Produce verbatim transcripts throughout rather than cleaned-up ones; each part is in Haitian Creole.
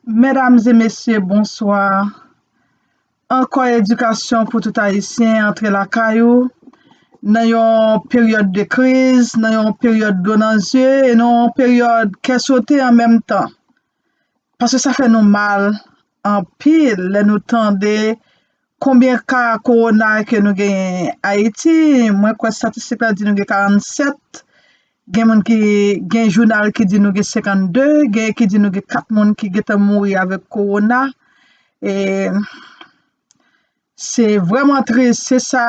Medam e mesye, bonswa. Ankò edikasyon pou tout Ayisyen, antre lakay ou nan yon peryòd de kriz, nan yon peryòd dlo nan zye e nan yon peryòd kè sote an menm tan. Paske sa fè nou mal anpil lè nou tande konbyen ka kowona ke nou genyen Ayiti. Mwen kwè estatistik la di nou gen karannsèt. Gen moun ki, gen jounal ki di nou gen senkannde, gen ki di nou gen kat moun ki gentan mouri avèk kowona. E se vrèman tris, se sa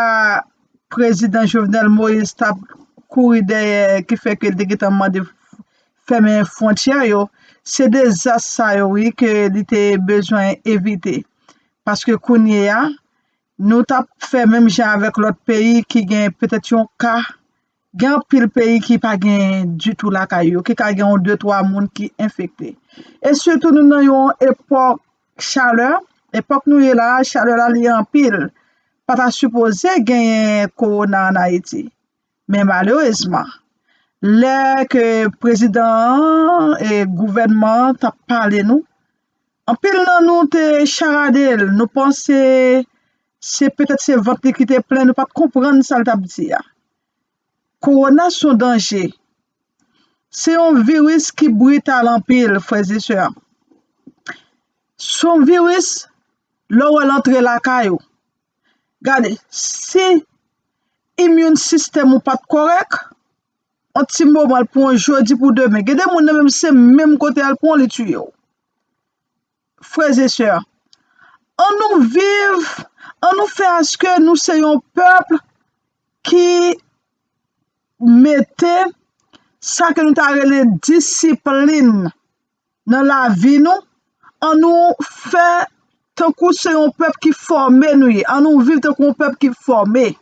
prezidan Jovenel Moïse t ap kouri dèyè, ki fè ke l te gentan mande fèmen fwontyè yo. Se dezas sa yo, wi, ke li te bezwen evite. Paske kounye a, nou t ap fè menm jan avèk lòt peyi ki gen petèt yon ka. Gen anpil peyi ki pa gen ditou lakay yo, ki ka gen yon de twa moun ki enfekte. E sitou nou nan yon epòk chalè, epòk nou ye la, chalè la li anpil. Pa ta sipoze genyen kowona ann Ayiti. Men malerezman, lè ke prezidan an e gouvènman an t ap pale nou, anpil nan nou te charade l, nou panse se petèt se vant li ki te plen, nou pa t konprann sa l t ap di a. Kowona se yon danje. Se yon viris ki brital anpil, frè e sè. Se yon viris, lè w wè l antre lakay ou. Gade, si immune system ou pa t kòrèk, yon ti moman l pran w jodi pou demen. Gen de moun nan menm se menm kote a l pran w, li tiye w. Frè e sè, ann nou viv, ann nou fè aske nou se yon pèp ki mete sa ke nou ta rele disiplin nan lavi nou, ann nou fè tankou se yon pèp ki fòme nou ye, ann nou viv tankou yon pèp ki fòme.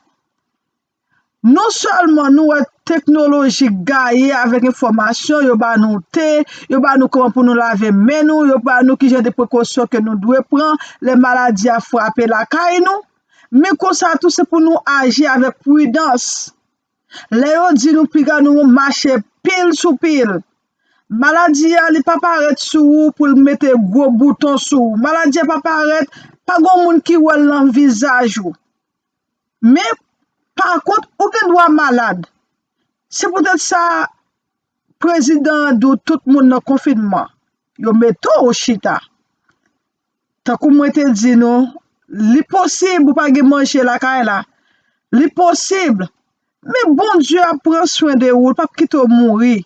Non sèlman nou wè teknoloji gaye avèk enfòmasyon, yo ba nou te, yo ba nou kòman pou nou lave men nou, yo ba nou ki jan de prekosyon ke nou dwe pran lè maladi a frape lakay nou, men konsa tou se pou nou aji avèk pridans. Lè yo di nou piga nou mache pil sou pil, maladi a li pa parèt sou ou pou l mete gwo bouton sou ou. Maladi a pa parèt, pa gon moun ki wè l nan vizaj ou. Men, pa kont, ou gen dwa malad. Se poutèt sa, prezidan an di w tout moun nan konfinman, yo mete w chita. Tankou mwen te di nou, li posib ou pa gen manje lakay la. Li posib. Men Bondye ap pran swen de ou, l p ap kite w mouri.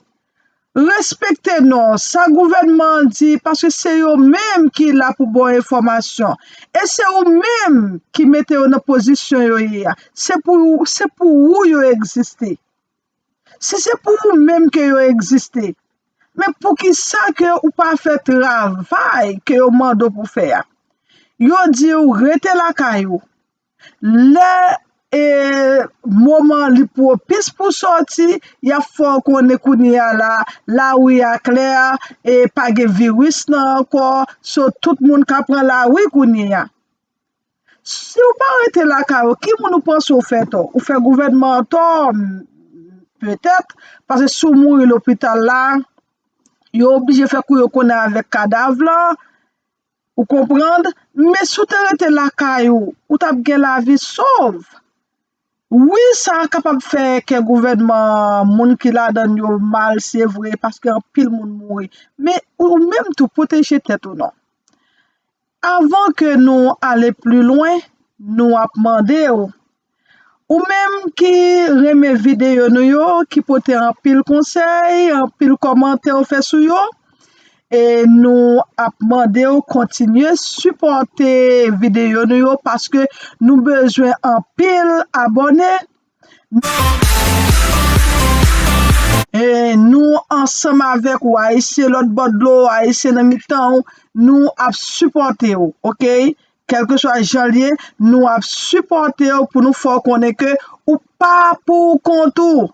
Respekte non, sa gouvènman an di, paske se yo menm ki la pou ba w enfòmasyon. E se ou menm ki mete yo nan pozisyon yo ye a. Se pou, se pou ou yo egziste. Si se pou ou menm ke yo egziste, men poukisa ke ou pa fè travay ke yo mande w pou fè a? Yo di w rete lakay ou. Lè e moman li pwopis pou sòti, y ap fè w konnen kounye a la, lari a klè, e pa gen viris nan ankò, so tout moun ka pran lari kounye a. Si w pa rete lakay ou, ki moun ou panse w fè tò? Ou fè gouvènman an tò, m, petèt, paske si w mouri lopital la, yo oblije fè kou yo konnen avèk kadav lan, ou konprann? Men si w te rete lakay ou, ou t ap gen lavi sov. Wi, sa kapab fè kè gouvènman, moun ki ladan l yo mal, se vre, paske anpil moun mouri. Men ou menm tou, pwoteje tèt ou non. Avan ke nou ale pli lwen, nou ap mande w, ou menm ki renmen videyo nou yo, ki pote anpil konsèy, anpil kòmantè ou fè sou yo, e nou ap mande w kontinye sipòte videyo nou yo, paske nou bezwen anpil abòne. E nou ansanm avèk ou, Ayisyen lòt bò dlo, Ayisyen nan mitan w, nou ap sipòte w, oke? Kèlkeswa jan l ye, nou ap sipòte w pou nou fè w konnen ke ou pa pou kont ou.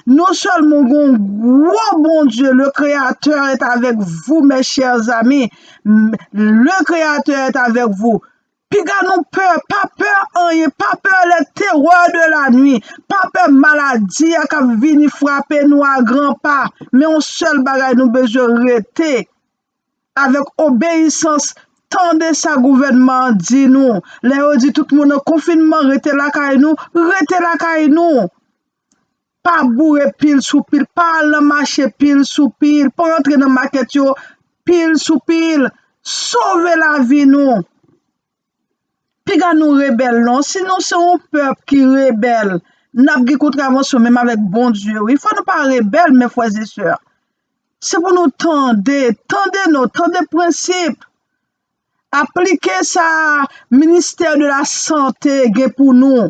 Non sèlman ou gen yon gwo Bondye, le Créateur est avec vous, mes chers amis. Le Créateur est avec vous. Piga nou pè, pa pè anyen, pa pè les terreurs de la nuit, pa pè maladi a k ap vini frape nou a gran pa. Men yon sèl bagay nou bezwen rete. avèk obeyisans, tande sa gouvènman an di nou. Lè yo di tout moun nan konfinman, rete lakay nou, rete lakay nou. Pa boure pil sou pil, pa al nan mache pil sou pil, pa antre nan makèt yo pil sou pil. Sove lavi nou. Piga nou rebèl non. Si nou se yon pèp ki rebèl, n ap gen kontravansyon menm avèk Bondye wi. Fò nou pa rebèl, men frè e sè. Se pou nou tande, tande non, tande prensip. Aplike sa ministè de la sante gen pou nou.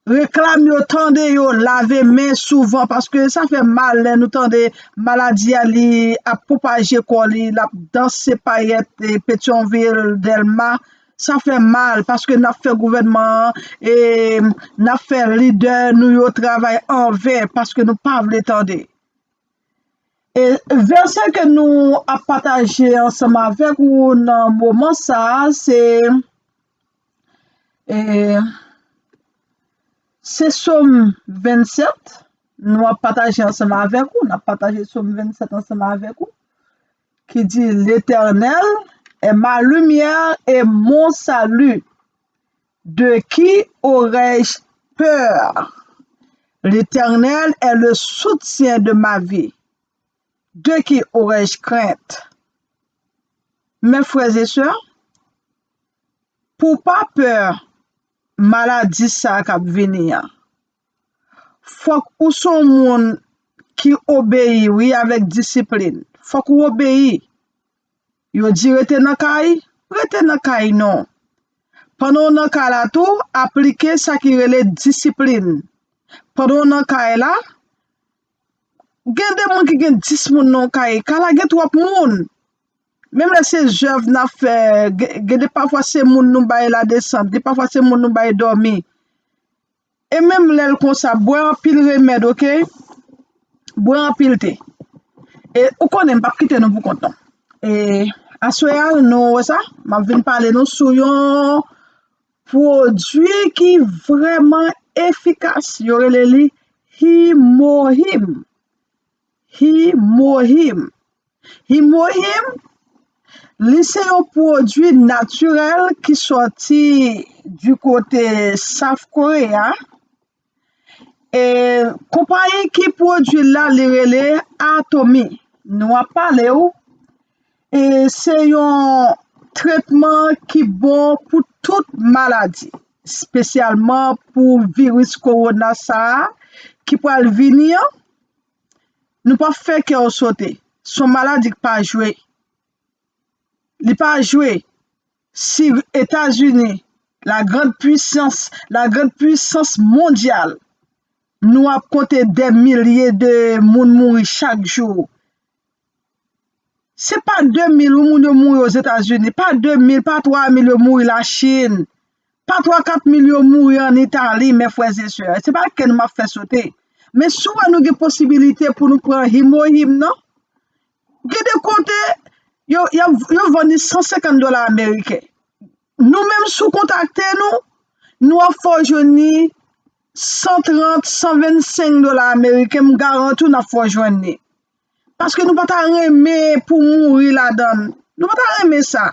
Reklam yo, tande yo, lave men souvan, paske sa fè mal lè nou tande maladi a, li ap pwopaje kò li, l ap danse payèt, e, Petyonvil, Dèlma. Sa fè mal, paske n ap fè gouvènman an, e, n ap fè lidè nou yo travay anven, paske nou pa vle tande. E vèsè ke nou ap pataje ansanm avèk ou nan moman sa a, se, e, se Sòm vennsèt, nou ap pataje ansanm avèk ou, n ap pataje Sòm vennsèt ansanm avèk ou, ki di, L'Éternel est ma lumière et mon salut. De qui aurais-je peur? L'Éternel est le soutien de ma vie. De qui aurais-je crainte? Mes frères et sœurs, pou pa pè maladi sa k ap vini an, fòk ou se yon moun ki obeyi, wi, avèk disiplin. Fòk ou obeyi. Yo di rete nan kay, rete nan kay non. Pandan w nan kay la tou, aplike sa ki rele disiplin. Pandan w nan kay la, gen de moun ki gen dis moun nan yon kay, kay la gen twòp moun. Menm lè se zèv n ap fè, gen, gen de pafwa se moun nou bay ladesant, gen pafwa se moun nou bay dòmi. E menm lè l konsa, bwè anpil remèd, oke? Bwè anpil te. E ou konnen m p ap kite nou pou kont nou. E aswè a, nou wè sa, m ap vin pale nou sou yon pwodui ki vrèman efikas. Yo rele li Himohim. Himohim. Himohim, li se yon pwodui natirèl ki sòti di kote South Korea. E konpayi ki pwodui l la, li rele Atomy. Nou ap pale w. E se yon tretman ki bon pou tout maladi, espesyalman pou viris kowona sa a ki pral vini an. Nou p ap fè kè w sote. Se yon maladi k pa jwe. Li pa jwe. Si Etazini, la grande puissance, la grande puissance mondiale, nou ap konte dè milye de moun mouri chak jou. Se pa de mil moun yo mouri Ozetazini, pa de mil, pa twa mil yo mouri Lachin, pa twa kat mil yo mouri ann Itali, mes frères et sœurs. Se pa kè nou m ap fè sote. Men si w wè nou gen posibilite pou nou pran Himohim nan, gen de kote, yo, yo, yo vann li san senkant dola ameriken. Nou menm, si w kontakte nou, nou ap fè w jwenn li san trant, san vennsenk dola ameriken, m garanti w n ap fè w jwenn li. Paske nou pa ta renmen pou mouri ladan l. Nou pa ta renmen sa.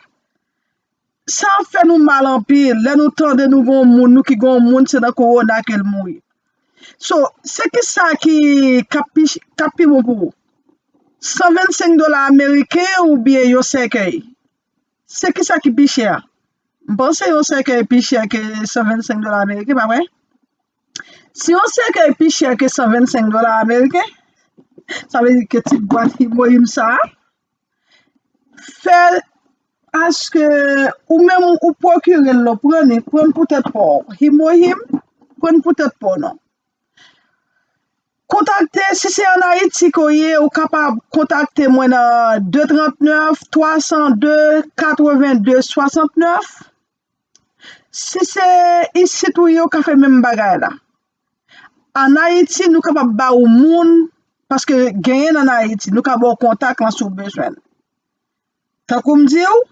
Sa ap fè nou mal anpil. Lè nou tande nou gen yon moun, nou ki gen yon moun, se nan kowona ke l mouri. So, se ki sa ki k ap pi, k ap pi bon pou ou? San vennsenk dola ameriken oubyen yon sèkèy? Se ki sa ki pi chè? M panse yon sèkèy pi chè ke san vennsenk dola ameriken, pa vre? Si yon sèkèy pi chè ke san vennsenk dola ameriken, sa vle di ke ti bwat Himohim sa a, fè aske ou menm ou pwokire l, non, pran li, pran l pou tèt pa w. Himohim, pran l pou tèt pa w, non. Kontakte, si se ann Ayiti ke w ye, ou kapab kontakte mwen nan de trant nèf, twa san de, katreven de, swasant nèf. Si se isit ou ye, ou ka fè menm bagay la. Ann Ayiti, nou kapab ba ou moun, paske genyen ann Ayiti, nou ka ba w kontak lan si w bezwen l. Tankou m di w,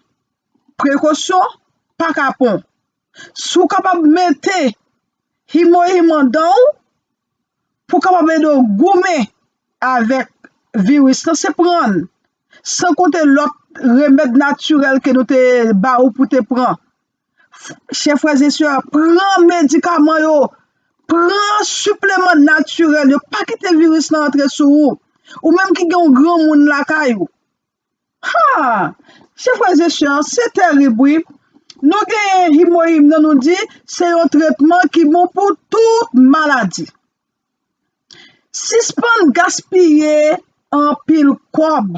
prekosyon pa kapon. Si w kapab mete Himohim anndan w, pou kapab ede w goumen avèk viris lan, se pran l. San konte lòt remèd natirèl ke nou te ba ou pou te pran. Chè frè e sè, pran medikaman yo, pran sipleman natirèl yo, pa kite viris lan antre sou ou. Ou menm ki gen yon granmoun lakay ou. Ha! Chè frè e sè, se terib wi. Nou genyen himoyim nan, nou di se yon tretman ki bon pou tout maladi. Sispann gaspiye anpil kòb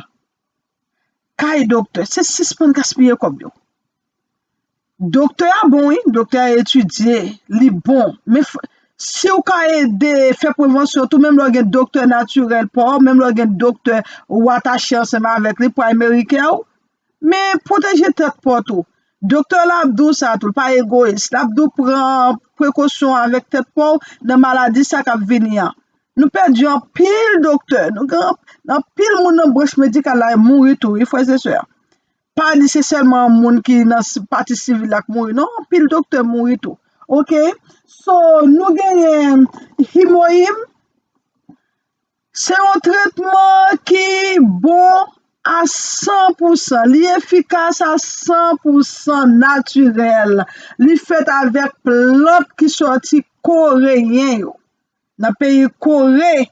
kay doktè. Se sispann gaspiye kòb yo. Doktè a bon wi, doktè a etidye, li bon. Men f- si w ka ede fè prevansyon tou, menm lè w gen doktè natirèl pa w, menm lè w gen doktè ou atache ansanm avèk li, primary care w, men pwoteje tèt pa w tou. Doktè la ap di w sa tou, l pa egoyis. L ap di w pran prekosyon avèk tèt pa w nan maladi sa k ap vini an. Nou pèdi anpil doktè. Nou gen anpil moun nan branch medikal la mouri tou, wi, frè e sè. Pa di se sèlman moun ki nan si- pati sivil la k mouri, non. Anpil doktè mouri tou. Oke? So, nou genyen himoyim. Se yon tretman ki bon a san pou san. Li efikas a san pou san, natirèl. Li fèt avèk plant ki sòti koreyen yo. Nan peyi Kore,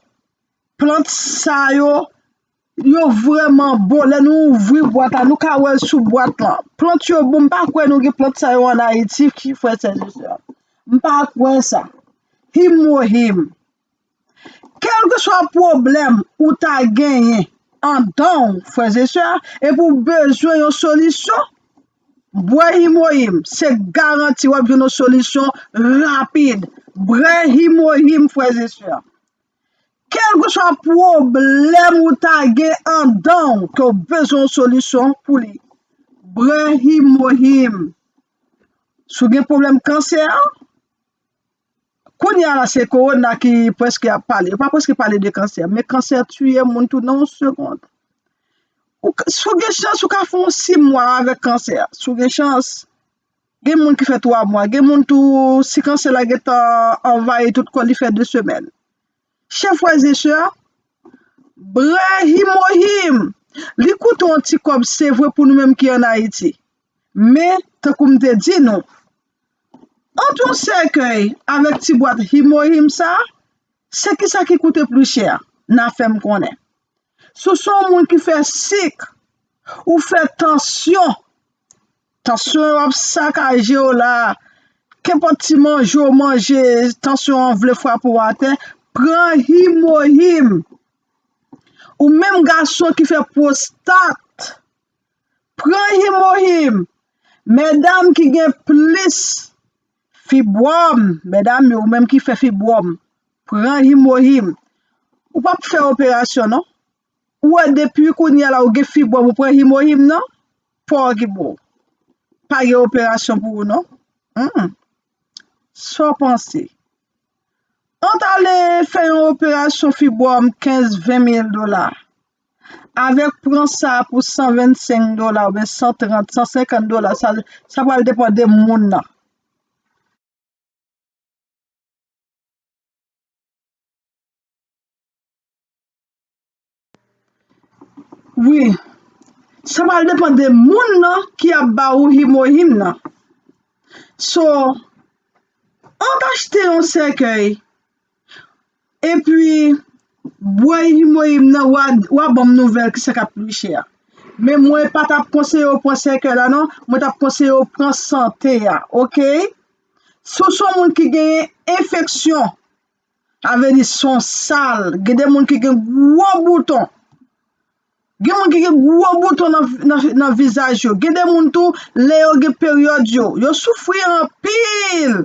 plant sa yo, yo vrèman bon. Lè nou ouvri bwat la, nou ka wè l sou bwat lan. Plant yo bon, m pa kwè nou gen plant sa yo ann Ayiti, ki frè e sè. M pa kwè sa. Himoyim. Kèlkeswa pwoblèm ou ta genyen andan w, frè e sè, epi w bezwen yon solisyon, bwè himoyim. Se garanti w ap jwenn yon solisyon rapid. Bwè himoyim, frè e sè. Kèlkeswa pwoblèm ou ta gen andan w, ke w bezwen yon solisyon pou li, bwè himoyim. Si w gen pwoblèm kansè, kounye a la, se kowona ki prèske ap pale. Yo pa prèske pale de kansè, men kansè tiye moun tou nan yon segond. Ou k- si w gen chans, ou ka fè yon sis mwa avèk kansè. Si w gen chans, gen moun ki fè twa mwa. Gen moun tou, si kansè la gentan anvayi tout kò, li fè de semèn. Chè frè e sè, bwè himoyim. Li koute yon ti kòb, se vre, pou nou menm ki ann Ayiti. Men, tankou m te di nou, ant yon sèkèy avèk ti bwat himoyim sa, se kisa ki koute pli chè? N a fè m konnen. Si w se yon moun ki fè sik, ou fè tansyon, tansyon yo ap sakaje w la, kenpòt ti manje w manje, tansyon an vle frape w atè, pran himoyim. Ou menm gason ki fè pwostat, pran himoyim. Medam ki gen plis fibwòm, medam yo, ou menm ki fè fibwòm, pran himoyim. Ou p ap fè operasyon non. Ou wè depi kounye a la ou gen fibwòm, ou pran himoyim non. Pò ki bon. Pa gen operasyon pou ou non. Hmm. Sa w panse? Ant ale fè yon operasyon fibwòm kenz, ven mil dola. Avèk pran sa pou san vennsenk dola oubyen san trant, san senkant dola, sa, sa pral depann de moun nan. Wi, sa pral depann de moun nan ki ap ba ou himoyim nan. So, an t achte yon sèkèy, epi bwè himoyim nan, w a, w a ban m nouvèl kisa k ap pli chè. Men mwen pa t ap konseye w pran sèkèy la non, mwen t ap konseye w pran sante a, oke? Si w se yon moun ki genyen enfeksyon, sa vle di se yon sal, gen de moun ki gen gwo bouton. Gen moun ki gen gwo bouton nan, nan, nan vizaj yo. Gen de moun tou, lè yo gen peryòd yo, yo soufri anpil.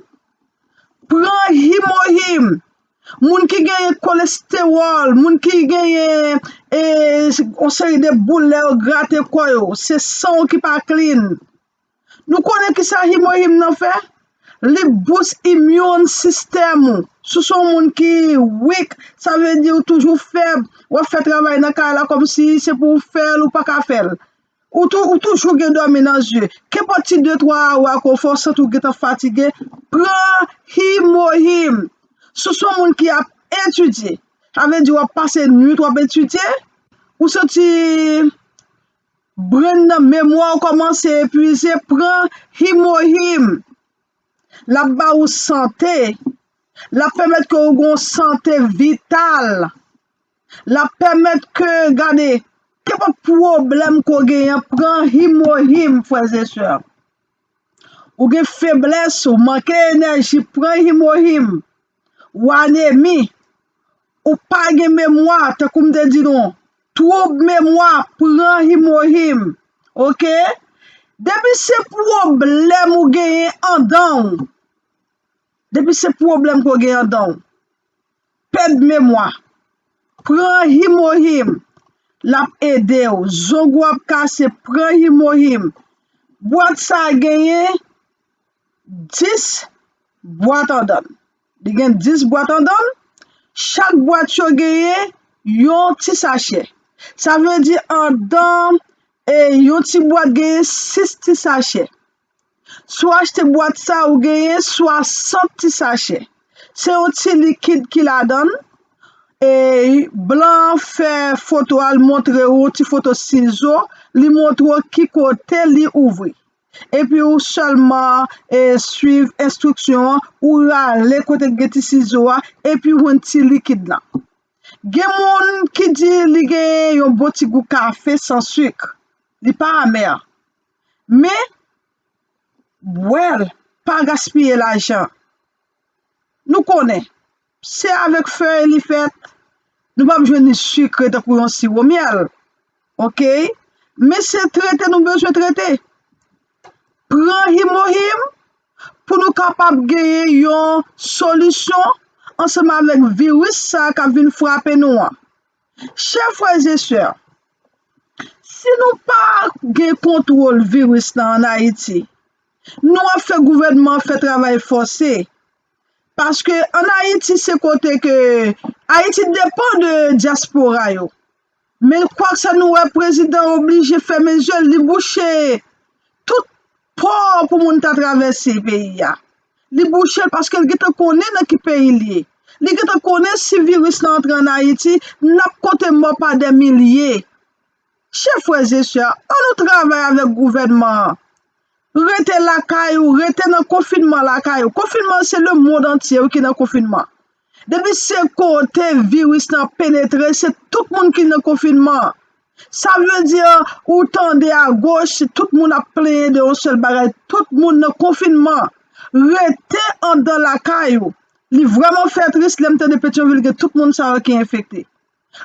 Pran himoyim. Moun ki genyen kolestewòl, moun ki genyen e, yon seri de boul lè yo grate kò yo, se san w ki pa clean. Nou konnen kisa himoyim nan fè? Li bous immune system ou. Si w se yon moun ki weak, sa vle di ou toujou fèb, w ap fè travay nan kay la kòmsi se pou w fè l, ou pa ka fè l. Ou tou, ou toujou gen dòmi nan zye. Kenpòt ti de twa awa ke w fè, w santi w gentan fatige, pran himoyim. Si w se yon moun ki ap etidye, sa vle di w ap pase nwit w ap etidye, ou santi Brenn nan memwa w kòmanse epuize, pran Himohim. L ap ba ou sante. L ap pèmèt ke ou gen yon sante vital. L ap pèmèt ke, gade, kenpòt pwoblèm ke w genyen, pran Himohim, frè e sè. Ou gen feblès, ou manke enèji, pran Himohim. Ou anemi, ou pa gen memwa, tankou m te di nou, twoub memwa, pran Himohim. Oke? Depi se pwoblèm ou genyen andan w, depi se pwoblèm ke w gen andan w, pèd memwa, pran Himohim, l ap ede w. Zong ou ap kase, pran Himohim. Bwat sa a genyen dis bwat andan l. Li gen dis bwat andan l. Chak bwat yo genyen yon ti sachè. Sa vle di andan e yon ti bwat genyen sis ti sachè. Si w achte bwat sa, ou genyen swasant ti sachè. Se yon ti likid ki ladan l. E blan an fè foto a, l montre w yon ti foto sizo, li montre w ki kote li ouvri. Epi ou sèlman e, swiv enstriksyon an, ou rale kote k gen ti sizo a, epi ou jwenn ti likid la. Gen moun ki di li gen yon bon ti gou kafe san sik. Li pa amè. Men, bwè l, pa gaspiye lajan. Nou konnen, se avèk fèy li fèt. Nou p ap jwenn li sikre tankou yon siwo myèl. Oke? Men se trete nou bezwen trete. Pran Himohim pou nou kapab genyen yon solisyon ansanm avèk viris sa a k ap vin frape nou an. Chè frè e sè, si nou pa gen kontwòl viris la ann Ayiti, nou ap fè gouvènman an fè travay fòse. Paske ann Ayiti, se kote ke Ayiti depann de dyaspora yo. Men kwak sa nou wè, prezidan oblije fèmen zye l, li bouche tout pò pou moun ta travèse peyi a. Li bouche l paske l gentan konnen nan ki peyi l ye. Li gentan konnen si viris la antre ann Ayiti, n ap konte mò pa dè milye. Chè frè e sè, ann nou travay avèk gouvènman an. Rete lakay ou, rete nan konfinman lakay ou. Konfinman se lemonn antye wi ki nan konfinman. Depi se kote viris lan penetre, se tout moun ki nan konfinman. Sa vle di, ou tande agoch, tout moun ap plenyen de yon sèl bagay. Tout moun nan konfinman. Rete andan lakay ou. Li vrèman fè tris lè m tande Petyonvil gen tout moun sa yo ki enfekte.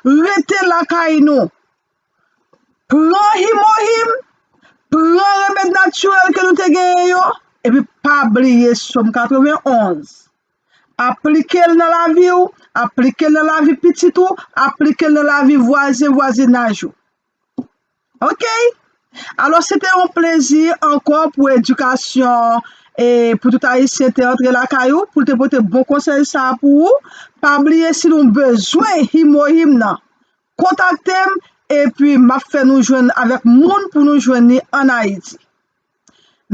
Rete lakay nou. Pran Himohim, pran remèd natirèl ke nou te genyen yo, epi pa bliye Sòm katrevenn onz. Aplike l nan lavi w, aplike l nan lavi pitit ou, aplike l nan lavi vwazen, vwazinaj ou. Oke? Alò, se te yon plezi ankò pou edikasyon e pou tout Ayisyen te antre lakay ou, pou l te pote bon konsèy sa a pou ou. Pa bliye, si nou bezwen Himohim nan, kontakte m, epi m ap fè nou jwenn avèk moun pou nou jwenn li ann Ayiti.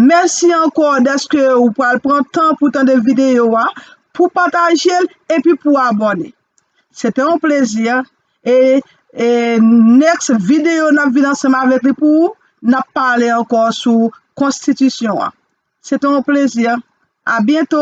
Mèsi ankò dèske ou pral pran tan pou tande videyo a, pou pataje l, epi pou abòne. Se te yon plezi, e, e next videyo n ap vin ansanm avèk li pou ou, n ap pale ankò sou konstitisyon an. Se te yon plezi. A byento!